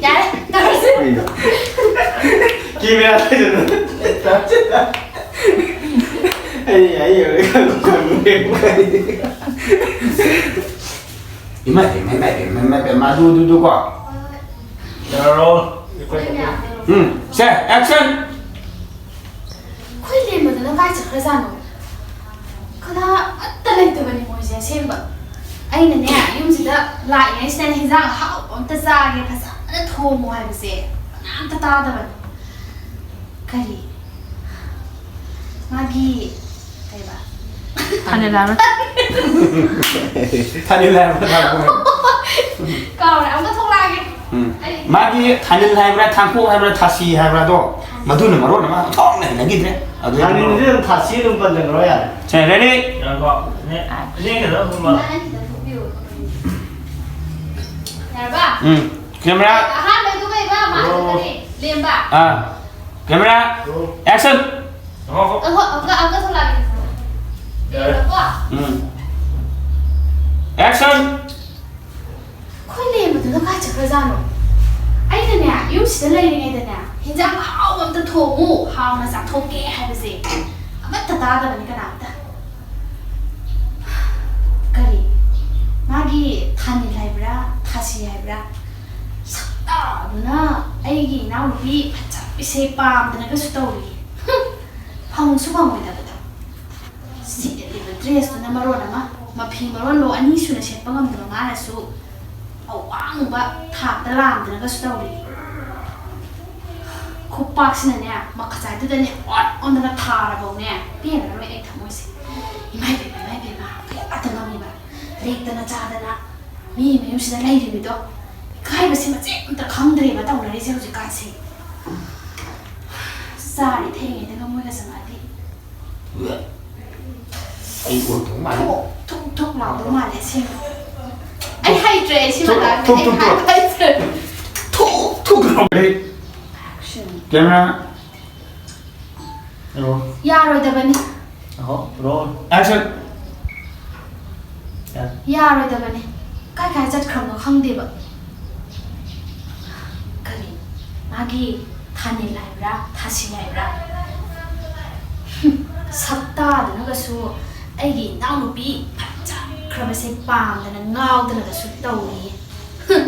ꯌꯥꯔꯦ, ꯇꯧꯔꯁꯤ꯫ ꯀꯦꯃꯦꯔꯥ ꯂꯩꯗꯅ꯫ ꯑꯩ, ꯑꯩ ꯌꯧꯔꯦ ꯈꯪꯉꯨ, ꯈꯪꯉꯨ꯫ ꯏꯃꯥꯏ ꯄꯦꯝꯃ, ꯏꯃꯥꯏ ꯄꯦꯝꯃ, ꯏꯃꯥꯏ ꯄꯦꯝꯃ, ꯑꯗꯨ, ꯑꯗꯨ, ꯑꯗꯨ ꯀꯣ꯫ ꯎꯝ, ꯁꯦ, action꯫ ꯑꯩꯈꯣꯏ ꯂꯦꯝꯕꯗꯨꯅ ꯀꯥꯏ ꯆꯠꯈ꯭ꯔꯖꯥꯠꯅꯣ? ꯀꯅꯥ ꯑꯃꯠꯇ ꯂꯩꯇꯕꯅꯤ ꯃꯣꯏꯁꯦ ꯑꯁꯦꯡꯕ꯫ ꯑꯩꯅꯅꯦ, ꯌꯨꯝꯁꯤꯗ ꯂꯥꯛꯏꯉꯩꯁꯤꯗꯅꯦ ꯍꯤꯟꯖꯥꯡ ꯑꯍꯥꯎꯕ ꯑꯝꯇ ꯆꯥꯒꯦ, ꯐꯖꯅ ꯊꯣꯡꯉꯣ ꯍꯥꯏꯕꯁꯦ ꯀꯅꯥꯝꯇ ꯇꯥꯗꯕꯅꯤ꯫ ꯀꯔꯤ? ꯃꯥꯒꯤ ꯀꯩꯕ? ꯊꯥꯅꯤꯜ ꯍꯥꯏꯕ꯭ꯔꯥ? ꯊꯥꯅꯤꯜ ꯍꯥꯏꯕ꯭ꯔꯥ? ꯀꯥꯎꯔꯦ, ꯑꯃꯨꯛꯀ ꯊꯣꯛꯂꯛꯑꯒꯦ꯫ ꯎꯝ꯫ ꯃꯥꯒꯤ ꯊꯥꯅꯤꯜ ꯍꯥꯏꯕ꯭ꯔꯥ, ꯊꯥꯡꯈꯣꯛ ꯍꯥꯏꯕ꯭ꯔꯥ, ꯊꯥꯁꯤ ꯍꯥꯏꯕ꯭ꯔꯥ ꯑꯗꯣ, ꯃꯗꯨꯅ ꯃꯔꯣꯟ ꯑꯃ ꯑꯣꯟꯊꯣꯛꯅ ꯍꯩꯅꯈꯤꯗ꯭ꯔꯦ꯫ ꯑꯗꯨ ꯊꯥꯅꯤꯜꯁꯤ ꯑꯗꯨꯝ ꯊꯥꯁꯤ ꯑꯗꯨꯝ ꯄꯟꯖꯈ꯭ꯔꯣ ꯌꯥꯔꯦ꯫ ꯁꯦ, ready? ꯉꯥꯏꯈꯣ꯫ ꯅꯦ, ꯅꯦ, ꯀꯩꯅꯣ ꯊꯣꯛꯂꯛꯑꯣ꯫ ꯌꯥꯔꯕ? ꯎꯝ꯫ Camera꯫ ꯑꯍꯥꯟꯕꯩꯗꯨ ꯀꯩꯕ? ꯃꯥ ꯑꯣ꯫ ꯀꯔꯤ? ꯂꯦꯝꯕ꯫ ꯑꯥ꯫ Camera꯫ ꯑꯣ꯫ Action꯫ ꯑꯣ꯫ ꯑꯃꯨꯛꯀ, ꯑꯃꯨꯛꯀ ꯊꯣꯛꯂꯛꯑꯒꯦ꯫ ꯌꯥꯔꯦ꯫ ꯂꯦꯝꯕꯀꯣ? ꯎꯝ꯫ Action꯫ ꯑꯩꯈꯣꯏ ꯂꯦꯝꯕꯗꯨꯅ ꯀꯥꯏ ꯆꯠꯈ꯭ꯔꯖꯥꯠꯅꯣ? ꯑꯩꯅꯅꯦ, ꯌꯨꯝꯁꯤꯗ ꯂꯩꯔꯤꯉꯩꯗꯅꯦ, ꯍꯤꯟꯖꯥꯡ ꯑꯍꯥꯎꯕ ꯑꯝꯇ ꯊꯣꯡꯉꯨ, ꯍꯥꯎꯅ ꯆꯥꯊꯣꯛꯀꯦ ꯍꯥꯏꯕꯁꯦ ꯑꯃꯠꯇ ꯇꯥꯗꯕꯅꯤ ꯀꯅꯥꯝꯇ꯫ ꯀꯔꯤ? ꯃꯥꯒꯤ ꯊꯥꯅꯤꯜ ꯍꯥꯏꯕ꯭ꯔꯥ, ꯊꯥꯁꯤ ꯍꯥꯏꯕ꯭ꯔꯥ? ꯁꯛꯇꯥꯗꯨꯅ ꯑꯩꯒꯤ ꯏꯅꯥꯎꯅꯨꯄꯤ ꯐꯖꯕꯤꯁꯦ ꯄꯥꯝꯗꯅꯒꯁꯨ ꯇꯧꯔꯤ꯫ ꯍꯨꯝ! ꯐꯪꯁꯨ ꯐꯪꯉꯣꯏꯗꯕꯗ꯫ ꯁꯦꯠꯂꯤꯕ dressꯇꯨꯅ ꯃꯔꯣꯟ ꯑꯃ, ꯃꯐꯤ ꯃꯔꯣꯟ ꯂꯣ ꯑꯅꯤ ꯁꯨꯅ ꯁꯦꯠꯄ ꯉꯝꯗꯕ ꯃꯥꯅꯁꯨ ꯑꯋꯥꯡꯕ ꯊꯥꯛꯇ ꯂꯥꯝꯗꯅꯒꯁꯨ ꯇꯧꯔꯤ꯫ ꯈꯨꯄꯥꯛꯁꯤꯅꯅꯦ, ꯃꯈꯖꯥꯏꯗꯨꯗꯅꯦ ꯑꯣꯟ ꯑꯣꯟꯗꯅ ꯊꯥꯔꯕꯧꯅꯦ, ꯄꯦꯟꯅꯔꯣꯏ ꯑꯩ ꯊꯃꯣꯏꯁꯦ꯫ ꯏꯃꯥꯏ ꯄꯦꯝꯃ, ꯏꯃꯥꯏ ꯄꯦꯝꯃ, ꯀꯌꯥꯗ ꯉꯝꯃꯤꯕ? ꯂꯦꯛꯇꯅ ꯆꯥꯗꯅ ꯃꯤ ꯃꯌꯨꯝꯁꯤꯗ ꯂꯩꯔꯤꯕꯗꯣ, ꯏꯀꯥꯏꯕꯁꯤ ꯃꯆꯦꯠ ꯑꯝꯇ ꯈꯪꯗ꯭ꯔꯦꯕ ꯇꯧꯅꯔꯤꯁꯦ ꯍꯧꯖꯤꯛꯀꯥꯟꯁꯦ꯫ ꯆꯥꯔꯤ ꯊꯦꯡꯉꯩꯗꯒ ꯃꯣꯏꯒ ꯆꯪꯉꯛꯑꯗꯤ ꯑꯩ ꯑꯣꯟꯗꯧ ꯃꯥꯜꯂꯦ꯫ ꯊꯨꯛ, ꯊꯨꯛ, ꯊꯨꯛ ꯂꯥꯎꯗꯧ ꯃꯥꯜꯂꯦ ꯑꯁꯦꯡꯕ꯫ ꯑꯩ ꯍꯩꯇ꯭ꯔꯦ ꯑꯩ ꯁꯤ ꯊꯨꯛ, ꯃꯇꯥꯡꯗ꯫ ꯊꯨꯛ, ꯑꯩ ꯊꯨꯛ, ꯊꯨꯛ꯫ ꯍꯥꯏꯕ ꯍꯩꯇ꯭ꯔꯦ꯫ ꯊꯨꯛ, ꯊꯨꯛ ꯂꯥꯎꯔꯦ꯫ Action꯫ Camera꯫ Roll꯫ ꯌꯥꯔꯣꯏꯗꯕꯅꯤ꯫ ꯑꯍꯣ, roll꯫ Action꯫ ꯌꯥꯔꯦ꯫ ꯌꯥꯔꯣꯏꯗꯕꯅꯤ꯫ ꯀꯥꯏ ꯀꯥꯏ ꯆꯠꯈ꯭ꯔꯕꯅꯣ ꯈꯪꯗꯦꯕ꯫ ꯀꯔꯤ? ꯃꯥꯒꯤ ꯊꯥꯅꯤꯜ ꯍꯥꯏꯕ꯭ꯔꯥ? ꯊꯥꯁꯤ ꯍꯥꯏꯕ꯭ꯔꯥ? ꯍꯨꯝ, ꯁꯛꯇꯥꯗꯨꯅꯒꯁꯨ ꯑꯩꯒꯤ ꯏꯅꯥꯎꯅꯨꯄꯤ ꯐꯖꯈ꯭ꯔꯕꯁꯦ ꯄꯥꯝꯗꯅ ꯉꯥꯎꯗꯅꯒꯁꯨ ꯇꯧꯔꯤꯌꯦ꯫ ꯍꯨꯝ,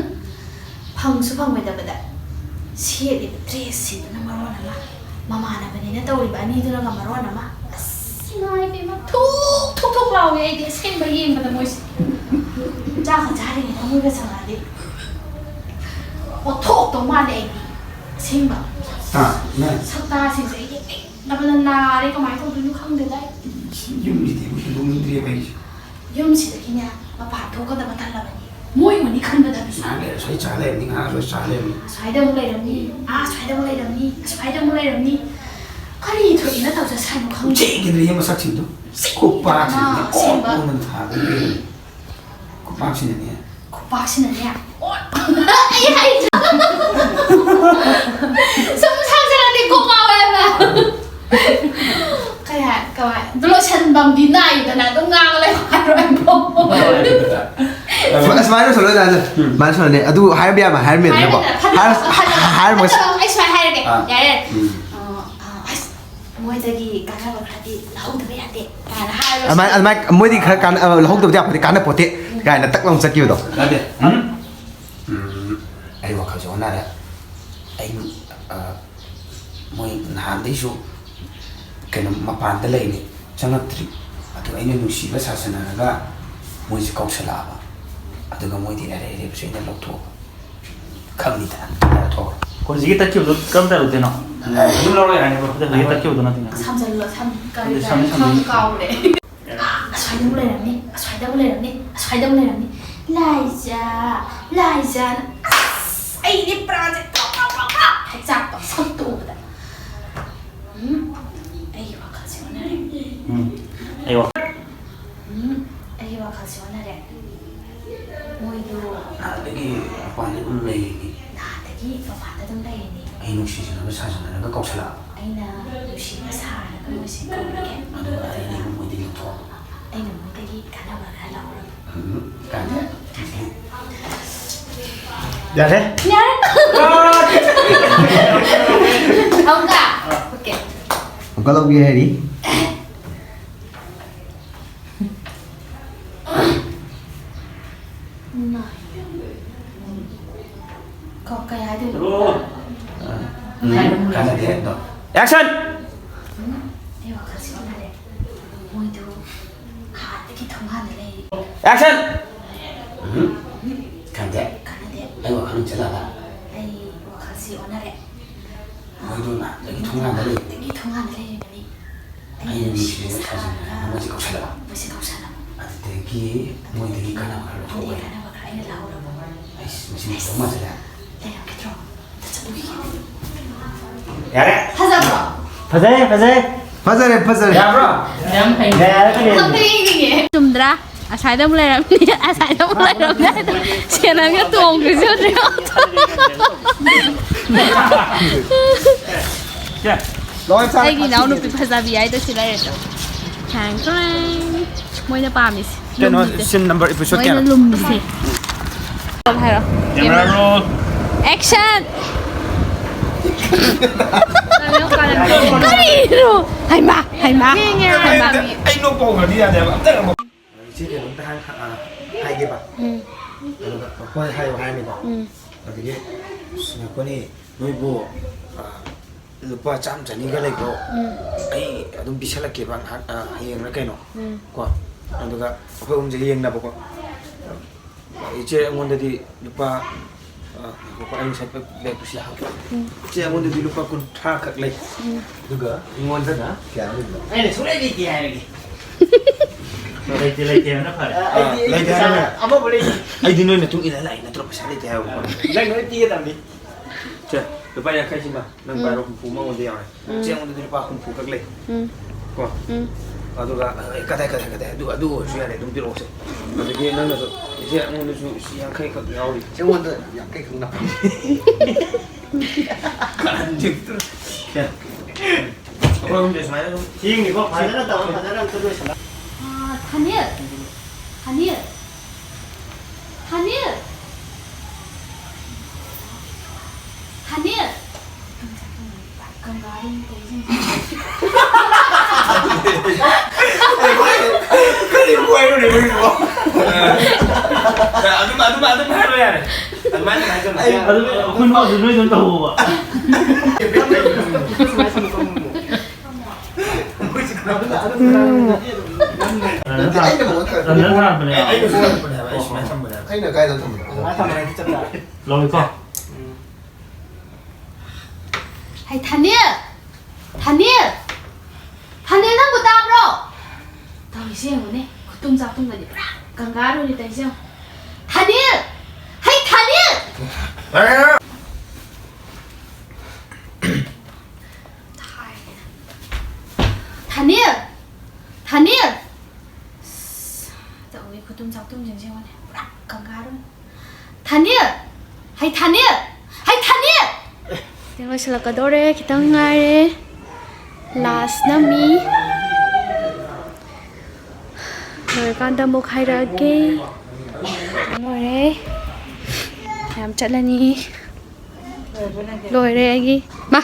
ꯐꯪꯁꯨ ꯐꯪꯉꯣꯏꯗꯕꯗ ꯁꯦꯠꯂꯤꯕ dressꯁꯤꯡꯗꯨꯅ ꯃꯔꯣꯟ ꯑꯃ, ꯃꯃꯥꯟꯅꯕꯅꯤꯅ ꯇꯧꯔꯤꯕ ꯑꯅꯤꯗꯨꯅꯒ ꯃꯔꯣꯟ ꯑꯃ꯫ ꯑꯁ, ꯏꯃꯥ ꯏꯕꯦꯝꯃ, ꯊꯨꯛ ꯊꯨꯛ ꯊꯨꯛ ꯂꯥꯎꯋꯦ ꯑꯩꯗꯤ ꯑꯁꯦꯡꯕ ꯌꯦꯡꯕꯗ ꯃꯣꯏꯁꯦ꯫ ꯆꯥꯛꯀ ꯆꯥꯔꯤꯉꯩꯗ ꯃꯣꯏꯒ ꯆꯪꯉꯛꯑꯗꯤ ꯑꯣꯟꯊꯣꯛꯇꯧ ꯃꯥꯜꯂꯦ ꯑꯩꯗꯤ ꯑꯁꯦꯡꯕ꯫ ꯑꯥ, ꯃꯦꯝ꯫ ꯁꯛꯇꯥꯁꯤꯡꯁꯦ ꯑꯩ ꯌꯦꯡꯅꯤꯡꯗꯕꯅ ꯅꯥꯔꯦ, ꯀꯃꯥꯏꯅ ꯇꯧꯗꯣꯏꯅꯣ ꯈꯪꯗꯦꯗ ꯑꯩ꯫ ꯌꯨꯝꯁꯤꯗꯤ ꯑꯃꯨꯛ ꯍꯦꯟꯗꯣꯛꯅꯤꯡꯗ꯭ꯔꯦꯕ ꯑꯩꯁꯦ꯫ ꯌꯨꯝꯁꯤꯗꯒꯤꯅꯦ ꯃꯄꯥꯟ ꯊꯣꯛꯀꯗꯕ ꯇꯜꯂꯕꯅꯤ꯫ ꯃꯣꯏ ꯑꯣꯏꯅꯤ ꯈꯟꯕꯗ ꯉꯥꯏꯍꯥꯛ ꯂꯩꯔ ꯁ꯭ꯋꯥꯏ ꯆꯥ ꯂꯩꯔꯝꯅꯤ, ꯉꯥꯏꯍꯥꯛ ꯂꯩꯔ ꯁ꯭ꯋꯥꯏ ꯆꯥ ꯂꯩꯔꯝꯅꯤ꯫ ꯑꯁ꯭ꯋꯥꯏꯗ ꯑꯃꯨꯛ ꯂꯩꯔꯝꯅꯤ, ꯑꯥ, ꯑꯁ꯭ꯋꯥꯏꯗ ꯑꯃꯨꯛ ꯂꯩꯔꯝꯅꯤ, ꯑꯁ꯭ꯋꯥꯏꯗ ꯑꯃꯨꯛ ꯂꯩꯔꯝꯅꯤ꯫ ꯀꯔꯤ ꯊꯣꯛꯏꯅ ꯇꯧꯖ ꯁꯥꯏꯅꯣ ꯈꯪꯗꯦ꯫ ꯆꯦꯟꯈꯤꯗ꯭ꯔꯦ ꯃꯁꯛꯁꯤꯡꯗꯣ꯫ ꯈꯨꯄꯥꯛꯁꯤꯅꯅꯦ, ꯑꯥ, ꯑꯁꯦꯡꯕ꯫ ꯑꯣꯟ ꯑꯣꯟꯗꯅ ꯊꯥꯗꯣꯏꯅꯦ꯫ ꯈꯨꯄꯥꯛꯁꯤꯅꯅꯦ꯫ ꯈꯨꯄꯥꯛꯁꯤꯅꯅꯦ꯫ ꯑꯣ! ꯑꯩ ꯍꯥꯏꯗ꯭ꯔꯥ? ꯁꯨꯝ ꯁꯥꯡꯖꯔꯗꯤ ꯀꯣꯛ ꯉꯥꯎꯋꯦꯕ꯫ ꯀꯩ ꯍꯥꯏ, ꯀꯃꯥꯏ? ꯑꯗꯨ ꯂꯣꯏꯁꯟꯐꯝꯗꯤ ꯅꯥꯏꯗꯅ ꯑꯗꯨꯝ ꯉꯥꯡꯉ ꯂꯩꯌꯣ ꯍꯥꯏꯔꯣ ꯑꯩꯕꯣ? ꯑꯁꯨꯃꯥꯏꯅ ꯂꯣꯏꯁꯜꯂꯣ, ꯗꯥ, ꯁꯦ꯫ ꯎꯝ꯫ ꯑꯗꯨꯃꯥꯏꯅ ꯂꯣꯏꯁꯜꯂꯣꯅꯦ꯫ ꯑꯗꯨ ꯍꯥꯏꯔꯝꯕ ꯌꯥꯕ ꯍꯥꯏꯔꯝꯃꯦꯗꯅꯀꯣ꯫ ꯍꯥꯏꯔꯝꯃꯦꯗꯅ, ꯐꯠꯇꯕ, ꯍꯥꯏꯔ-, ꯐꯠꯇꯕ, ꯍꯥꯏꯔꯝꯃꯒ ꯐꯠꯇꯕ, ꯑꯩ ꯁꯨꯃꯥꯏꯅ ꯍꯥꯏꯔꯒꯦ꯫ ꯑꯥ꯫ ꯌꯥꯔꯦ꯫ ꯎꯝ꯫ ꯑ, ꯑ, ꯑꯁ, ꯃꯣꯏꯗꯒꯤ ꯀꯥꯟꯅꯕ ꯈꯔꯗꯤ ꯂꯧꯍꯧꯗꯕ ꯌꯥꯗꯦ ꯀꯥꯏꯅ ꯍꯥꯏꯔꯒ ꯑꯗꯨꯃꯥꯏ-, ꯑꯗꯨꯃꯥꯏ-, ꯃꯣꯏꯗꯤ ꯈꯔ ꯀꯥꯟꯅ-, ꯑ, ꯂꯧꯍꯧꯗꯕꯗꯤ ꯌꯥꯄꯣꯠꯇꯦ, ꯀꯥꯟꯅꯄꯣꯠꯇꯦ ꯀꯥꯏꯅ ꯇꯛ ꯂꯥꯎꯅ ꯆꯠꯈꯤꯕꯗꯣ꯫ ꯅꯠꯇꯦ꯫ ꯎꯝ? ꯎꯝ, ꯑꯩ ꯋꯥꯈꯜꯁꯦ ꯑꯣꯟꯅꯔꯦ꯫ ꯑꯩ, ꯑ, ꯃꯣꯏ ꯅꯍꯥꯟꯗꯩꯁꯨ ꯀꯩꯅꯣ ꯃꯄꯥꯟꯗ ꯂꯩꯔꯤ, ꯆꯪꯉꯛꯇ꯭ꯔꯤ꯫ ꯑꯗꯨ ꯑꯩꯅ ꯅꯨꯡꯁꯤꯕ ꯁꯥꯁꯟꯅꯔꯒ ꯃꯣꯏꯁꯦ ꯀꯧꯁꯜꯂꯛꯑꯕ꯫ ꯑꯗꯨꯒ ꯃꯣꯏꯗꯤ ꯑꯔꯩ ꯑꯔꯩꯕꯁꯦ ꯑꯩꯅ ꯂꯧꯊꯣꯛꯑꯕ꯫ ꯈꯪꯅꯤꯗ, ꯂꯧꯊꯣꯛꯑꯕ꯫ ꯍꯧꯖꯤꯛꯀꯤ ꯇꯠꯈꯤꯕꯗꯣ ꯀꯔꯝ ꯇꯧꯔꯨꯗꯣꯏꯅꯣ? ꯑꯗꯨꯝ ꯂꯧꯔꯣꯏ ꯍꯥꯏꯅꯦꯕ꯫ ꯑꯗꯨ ꯍꯧꯖꯤꯛ ꯇꯠꯈꯤꯕꯗꯣ ꯅꯠꯇꯦꯅ꯫ ꯁꯝꯖꯜꯂꯣ, ꯁꯝ-, ꯀꯔꯤ ꯑꯗꯨ ꯁꯝ-, ꯀꯔꯤ ꯁꯝ-, ꯈꯪ ꯀꯥꯎꯔꯦ꯫ ꯑꯁ꯭ꯋꯥꯏꯗ ꯑꯃꯨꯛ ꯂꯩꯔꯝꯅꯤ, ꯑꯁ꯭ꯋꯥꯏꯗ ꯑꯃꯨꯛ ꯂꯩꯔꯝꯅꯤ, ꯑꯁ꯭ꯋꯥꯏꯗ ꯑꯃꯨꯛ ꯂꯩꯔꯝꯅꯤ꯫ ꯂꯥꯏꯖꯥ, ꯂꯥꯏꯖꯥꯅ, ꯑꯁ, ꯑꯩꯗꯤ ꯄ꯭ꯔꯥꯟꯁꯦ ꯄ꯭ꯔꯣꯛ, ꯄ꯭ꯔꯣꯛ, ꯄ꯭ꯔꯣꯛ, ꯄ꯭ꯔꯣꯛ ꯍꯦꯛ ꯆꯥꯛꯄ, ꯁꯛꯇꯣ ꯎꯕꯗ꯫ ꯎꯝ, ꯑꯩꯒꯤ ꯋꯥꯈꯜꯁꯦ ꯑꯣꯟꯅꯔꯦ꯫ ꯎꯝ, ꯑꯩ ꯋꯥ- ꯎꯝ, ꯑꯩꯒꯤ ꯋꯥꯈꯜꯁꯦ ꯑꯣꯟꯅꯔꯦ꯫ ꯃꯣꯏꯗꯣ ꯅꯍꯥꯟꯗꯒꯤ ꯃꯄꯥꯟꯗ ꯑꯗꯨꯝ ꯂꯩꯔꯤꯅꯤ꯫ ꯅꯍꯥꯟꯗꯒꯤ ꯃꯄꯥꯟꯗ ꯑꯗꯨꯝ ꯂꯩꯔꯤꯅꯤ꯫ ꯑꯩ ꯅꯨꯡꯁꯤꯖꯅꯕ ꯁꯥꯖꯅꯔꯒ ꯀꯧꯁꯜꯂꯛꯑꯕ꯫ ꯑꯩꯅ ꯅꯨꯡꯁꯤꯕ ꯁꯥꯔꯒ ꯃꯣꯏꯁꯦ ꯀꯧꯔꯒꯦ꯫ ꯑꯗꯨꯒ ꯑꯩꯅ ꯃꯣꯏꯗꯒꯤ ꯂꯧꯊꯣꯛꯑꯕ꯫ ꯑꯩꯅ ꯃꯣꯏꯗꯒꯤ ꯀꯥꯟꯅꯕ ꯈꯔ ꯂꯧꯔꯕ꯫ ꯎꯝ, ꯀꯥꯟꯅ-, ꯌꯥꯔꯦ? ꯌꯥꯔꯦ? ꯑꯃꯨꯛꯀ? ꯑꯣꯀꯦ꯫ ꯑꯃꯨꯛꯀ ꯂꯧꯒꯦ ꯍꯥꯏꯔꯤ? ꯀ-, ꯀꯩ ꯍꯥꯏꯗꯣꯏꯅꯣ? ꯎꯝ, ꯀꯥꯟꯅꯗꯦ ꯑꯗꯣ꯫ Action! ꯎꯝ, ꯑꯩ ꯋꯥꯈꯜꯁꯦ ꯑꯣꯟꯅꯔꯦ꯫ ꯃꯣꯏꯗꯣ ꯍꯥꯟꯅꯗꯒꯤ ꯊꯣꯡꯒꯥꯟꯗ ꯂꯩꯔꯤ꯫ Action! ꯎꯝ, ꯀꯥꯟꯅꯗꯦ꯫ ꯀꯥꯟꯅꯗꯦ꯫ ꯑꯩ ꯋꯥꯈꯜ ꯑꯃ ꯆꯦꯜꯂꯛꯑꯕ? ꯑꯩ ꯋꯥꯈꯜꯁꯤ ꯑꯣꯟꯅꯔꯦ꯫ ꯃꯣꯏꯗꯣ ꯅꯍꯥꯟꯗꯒꯤ ꯊꯣꯡꯒꯥꯟꯗ ꯂꯩ꯫ ꯅꯍꯥꯟꯗꯒꯤ ꯊꯣꯡꯒꯥꯟꯗ ꯂꯩꯔꯤꯕꯅꯤ꯫ ꯑꯩꯅ ꯅꯨꯡꯁꯤꯅ ꯁꯥꯖꯤꯟꯅꯔꯒ ꯃꯣꯏꯁꯦ ꯀꯧꯁꯜꯂꯛꯑꯕ꯫ ꯃꯣꯏꯁꯦ ꯀꯧꯁꯜꯂꯛꯑꯕ꯫ ꯑꯗꯨꯗꯒꯤ ꯃꯣꯏꯗꯒꯤ ꯀꯥꯟꯅꯕ ꯈꯔ ꯂꯧꯊꯣꯛꯑꯣ꯫ ꯃꯣꯏꯗꯒꯤ ꯀꯥꯟꯅꯕ ꯈꯔ ꯌꯥꯔꯦ꯫ ꯐꯖꯕ꯭ꯔꯣ? ꯐꯖꯩ, ꯐꯖꯩ꯫ ꯐꯖꯔꯦ, ꯐꯖꯔꯦ꯫ ꯌꯥꯕ꯭ꯔꯣ? ꯌꯥꯝ ꯐꯩ꯫ ꯌꯥꯔꯦ, ꯀꯩꯅꯣ? ꯆꯨꯝꯗ꯭ꯔꯥ? ꯑꯁꯥꯏꯗ ꯑꯃꯨꯛ ꯂꯩꯔꯝꯅꯤ, ꯑꯁꯥꯏꯗ ꯑꯃꯨꯛ ꯂꯩꯔꯝꯅꯤ꯫ ꯁꯦꯟꯅꯕꯤꯅ ꯇꯣꯡꯈ꯭ꯔꯤꯁꯦ ꯎꯗ꯭ꯔꯣ? ꯂꯣꯏ ꯆꯥꯔꯦ꯫ ꯑꯩꯒꯤ ꯏꯅꯥꯎꯅꯨꯄꯤ ꯐꯖꯕꯤ ꯍꯥꯏꯗꯣ ꯁꯤ ꯂꯩꯔꯦ꯫ ꯊꯦꯡ ꯊꯦꯡ꯫ ꯃꯣꯏꯅ ꯄꯥꯝꯃꯤꯁꯦ꯫ ꯀꯩꯅꯣ, ꯂꯨꯝꯃꯤꯁꯦ꯫ Scene number episode ꯃꯣꯏꯅ ꯀꯌꯥꯅꯣ? ꯂꯨꯝꯃꯤꯁꯦ꯫ ꯍꯥꯏꯔꯣ꯫ Camera roll꯫ Action! ꯀꯔꯤꯅꯣ? ꯍꯩꯃꯥ! ꯍꯩꯃꯥ! ꯍꯩꯃꯥ! ꯑꯩ ꯅꯣꯛꯄ ꯍꯧꯈ꯭ꯔꯗꯤ ꯌꯥꯗꯦꯕ꯫ ꯑꯝꯇ ꯉꯥꯏꯈꯣ꯫ ꯏꯆꯦ ꯀꯩꯅꯣꯝꯇ ꯍꯥꯏ-, ꯑ, ꯍꯥꯏꯒꯦꯕ꯫ ꯎꯝ꯫ ꯑꯗꯨꯒ ꯍꯣꯏ ꯍꯥꯏꯌꯣ ꯍꯥꯏꯔꯅꯤꯀꯣ꯫ ꯎꯝ꯫ ꯑꯗꯒꯤ, "ꯑꯁ, ꯉꯥꯏꯈꯣꯅꯦ, ꯅꯣꯏꯕꯨ, ꯑ, ꯂꯨꯄꯥ ꯆꯥꯝꯃ ꯆꯅꯤꯒ ꯂꯩꯕ꯭ꯔꯣ? ꯎꯝ꯫ ꯑꯩ ꯑꯗꯨꯝ ꯄꯤꯁꯜꯂꯛꯀꯦꯕ ꯉꯥꯏꯍꯥꯛ, ꯑ, ꯍꯌꯦꯡꯂ ꯀꯩꯅꯣ?" ꯎꯝ꯫ ꯀꯣ꯫ ꯑꯗꯨꯒ ꯑꯩꯈꯣꯏ ꯑꯍꯨꯝꯁꯦ ꯌꯦꯡꯅꯕꯀꯣ꯫ ꯏꯆꯦ ꯑꯩꯉꯣꯟꯗꯗꯤ ꯂꯨꯄꯥ, ꯑ, ꯉꯥꯏꯈꯣꯀꯣ, ꯑꯩ ꯉꯁꯥꯏ ꯕꯦꯒꯇꯨ ꯁꯤꯗ ꯍꯥꯞꯀꯦ꯫ ꯎꯝ꯫ ꯏꯆꯦ ꯑꯩꯉꯣꯟꯗꯗꯤ ꯂꯨꯄꯥ ꯀꯨꯟꯊ꯭ꯔꯥ ꯈꯛ ꯂꯩ꯫ ꯎꯝ꯫ ꯑꯗꯨꯒ ꯑꯩꯉꯣꯟꯗꯅ ꯀꯌꯥ ꯂꯩꯕꯅꯣ? ꯑꯩꯅ ꯁꯨꯡꯂꯩ ꯂꯩꯇꯦ ꯍꯥꯏꯔꯒꯦ꯫ ꯂꯩꯇꯦ, ꯂꯩꯇꯦ ꯍꯥꯏꯕꯅ ꯐꯔꯦ꯫ ꯑ, ꯑꯩꯗꯤ, ꯑꯩꯗꯤ ꯂꯩꯇꯦ ꯄꯩꯁꯥ ꯍꯥꯏꯔꯒ ꯑꯃꯐꯥꯎ ꯂꯩꯇꯦ꯫ ꯑꯩꯗꯤ ꯅꯣꯏ ꯃꯇꯨꯡ ꯏꯜꯂ ꯂꯥꯛꯏ ꯅꯠꯇ꯭ꯔꯣ, ꯄꯩꯁꯥ ꯂꯩꯇꯦ ꯍꯥꯏꯕ? ꯅꯪ ꯂꯣꯏ ꯄꯤꯒꯗꯕꯅꯤ꯫ ꯁꯦ, ꯂꯨꯄꯥ ꯌꯥꯡꯈꯩꯁꯤꯃ ꯅꯪ ꯎꯝ꯫ ꯄꯥꯏꯔꯣ, ꯍꯨꯝꯐꯨ ꯃꯉꯣꯟꯗ ꯌꯥꯎꯔꯦ꯫ ꯎꯝ꯫ ꯆꯦ ꯑꯩꯉꯣꯟꯗꯗꯤ ꯂꯨꯄꯥ ꯍꯨꯝꯐꯨ ꯈꯛ ꯂꯩ꯫ ꯎꯝ꯫ ꯀꯣ? ꯎꯝ꯫ ꯑꯗꯨꯒ, ꯑꯦ, ꯀꯗꯥꯏ, ꯀꯗꯥꯏ, ꯀꯗꯥꯏ, ꯑꯗꯨ, ꯑꯗꯨ ꯑꯣꯏꯔꯁꯨ ꯌꯥꯔꯦ, ꯑꯗꯨꯝ ꯄꯤꯔꯛꯑꯣꯁꯦ꯫ ꯑꯗꯒꯤ ꯅꯪꯅꯁꯨ, ꯏꯆꯦ, ꯑꯩꯉꯣꯟꯗꯁꯨ ꯁꯤ ꯌꯥꯡꯈꯩ ꯈꯛ ꯌꯥꯎꯔꯤ꯫ ꯑꯩꯉꯣꯟꯗ ꯌꯥꯡꯈꯩ ꯈꯛ ꯅꯞꯄꯤ꯫ ꯀꯔꯟꯁꯦ꯫ ꯁꯦ꯫ ꯑꯩꯈꯣꯏ ꯑꯍꯨꯝꯁꯦ ꯁꯨꯃꯥꯏꯅ ꯑꯗꯨꯝ ꯌꯦꯡꯅꯤꯀꯣ, ꯐꯖꯅ ꯇꯧꯔꯣ, ꯐꯖꯅ ꯑꯝꯇ ꯂꯣꯏꯁꯤꯜꯂꯣ꯫ ꯑꯥ, ꯊꯥꯅꯤꯜ! ꯊꯥꯅꯤꯜ! ꯊꯥꯅꯤꯜ! ꯊꯥꯅꯤꯜ! ꯀꯪꯒꯥꯔꯤ ꯇꯧꯔꯤꯁꯤꯡꯁꯦ꯫ ꯀꯔꯤ ꯋꯥꯔꯤꯅꯣ ꯅꯣꯏꯒꯤꯕꯣ? ꯑꯗꯨꯝ, ꯑꯗꯨꯝ, ꯑꯗꯨꯝ ꯍꯥꯏꯔꯣ ꯌꯥꯔꯦ꯫ ꯑꯗꯨꯃꯥꯏꯅ ꯍꯥꯏꯒꯅꯨ꯫ ꯑꯩ ꯑꯗꯨꯝ, ꯑꯩꯈꯣꯏ ꯅꯣꯛꯑꯁꯨ ꯅꯣꯏ ꯑꯗꯨꯝ ꯇꯧꯍꯧꯕ꯫ ꯁꯨꯃꯥꯏꯅ ꯁꯨꯝ ꯇꯧꯍꯧꯕ꯫ ꯔꯟꯖꯟ ꯊꯥ-, ꯔꯟꯖꯟ ꯊꯥꯔꯛꯄꯅꯦ꯫ ꯑꯩꯅ ꯁꯨꯃꯥꯏꯅ ꯊꯝꯕꯅꯦ ꯍꯥꯏꯕ, ꯑꯩ ꯁꯨꯃꯥꯏꯅ ꯊꯝꯕꯅꯦ ꯍꯥꯏꯕ꯫ ꯑꯩꯅ ꯀꯥꯏꯗ ꯊꯝꯕꯅꯣ? ꯁꯨꯃꯥꯏꯅ ꯊꯝꯕꯅꯦ ꯍꯥꯏꯗꯤ ꯆꯞ ꯆꯥꯔꯦ꯫ ꯂꯧꯔꯦꯀꯣ? ꯎꯝ꯫ ꯍꯩ, ꯊꯥꯅꯤꯜ! ꯊꯥꯅꯤꯜ! ꯊꯥꯅꯤꯜ, ꯅꯪꯕꯨ ꯇꯥꯕ꯭ꯔꯣ? ꯇꯧꯔꯤꯁꯦ ꯌꯦꯡꯉꯨꯅꯦ, ꯈꯨꯇꯨꯝ ꯆꯥꯛꯇꯨꯝꯒꯗꯤ ꯄꯨꯔꯥ ꯀꯪꯒꯥꯔꯨꯅꯤ ꯇꯧꯔꯤꯁꯦ ꯌꯦꯡꯉꯨ꯫ ꯊꯥꯅꯤꯜ! ꯊꯥꯅꯤꯜ! ꯊꯥꯅꯤꯜ! ꯑꯁ, ꯇꯧꯏ ꯈꯨꯇꯨꯝ ꯆꯥꯛꯇꯨꯝꯁꯤꯡꯁꯦ ꯌꯦꯡꯉꯨꯅꯦ, ꯄꯨꯔꯥ ꯀꯪꯒꯥꯔꯨꯅꯤ꯫ ꯊꯥꯅꯤꯜ! ꯍꯩ ꯊꯥꯅꯤꯜ! ꯍꯩ ꯊꯥꯅꯤꯜ! ꯈꯤꯇꯪ ꯂꯣꯏꯁꯤꯜꯂꯛꯀꯗꯧꯔꯦ, ꯈꯤꯇꯪ ꯉꯥꯏꯔꯦ꯫ ꯂꯥꯁꯅ ꯃꯤ꯫ ꯂꯣꯏꯔꯀꯥꯟꯗ ꯑꯃꯨꯛ ꯍꯥꯏꯔꯛꯑꯒꯦ꯫ ꯂꯣꯏꯔꯦ꯫ ꯌꯥꯝ ꯆꯠꯂꯅꯤ꯫ ꯂꯣꯏꯔꯦ ꯑꯩꯒꯤ꯫ ꯃꯥ!